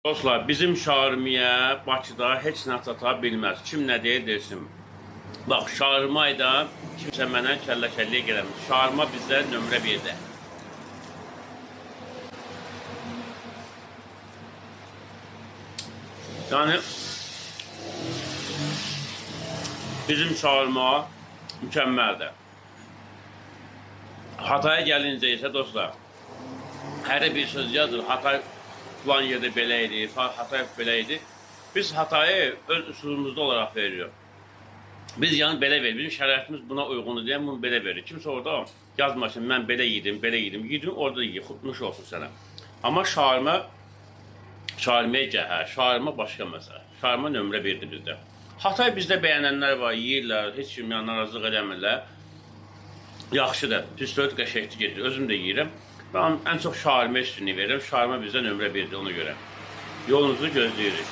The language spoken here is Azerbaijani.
Dostlar, bizim şarmiyə Bakıda heç nə çata bilməz. Kim nə deyir desin. Bax, şarma ilə kimsə mənə kəllə-kəlliyə gəlməz. Şarma bizdə nömrə 1-də. Yəni bizim şarma mükəmməldir. Hataya gəlincə isə dostlar, hər bir söz yazır. Hatay filan yerdə belə idi, Hatay belə idi. Biz Hatayı öz üsulumuzda olaraq veririk. Biz yəni belə veririk. Bizim şəraitimiz buna uyğundur deyə bunu belə veririk. Kimsə orada yazmasın, mən belə yedim, belə yedim. Yedim, orada ye, nuş olsun sənə. Amma şarma, şarmaya cəhər, şarma başqa məsələ. Şarma nömrə 1-dir bizdə. Hatay bizdə bəyənənlər var, yeyirlər, heç kim yəni narazılıq eləmirlər. Yaxşıdır, pis deyil, qəşəngli gedir. Özüm də yeyirəm. Mən ən çox şarma üstünlüyü verirəm. Şarma bizdə nömrə 1-dir ona görə. Yolunuzu gözləyirik.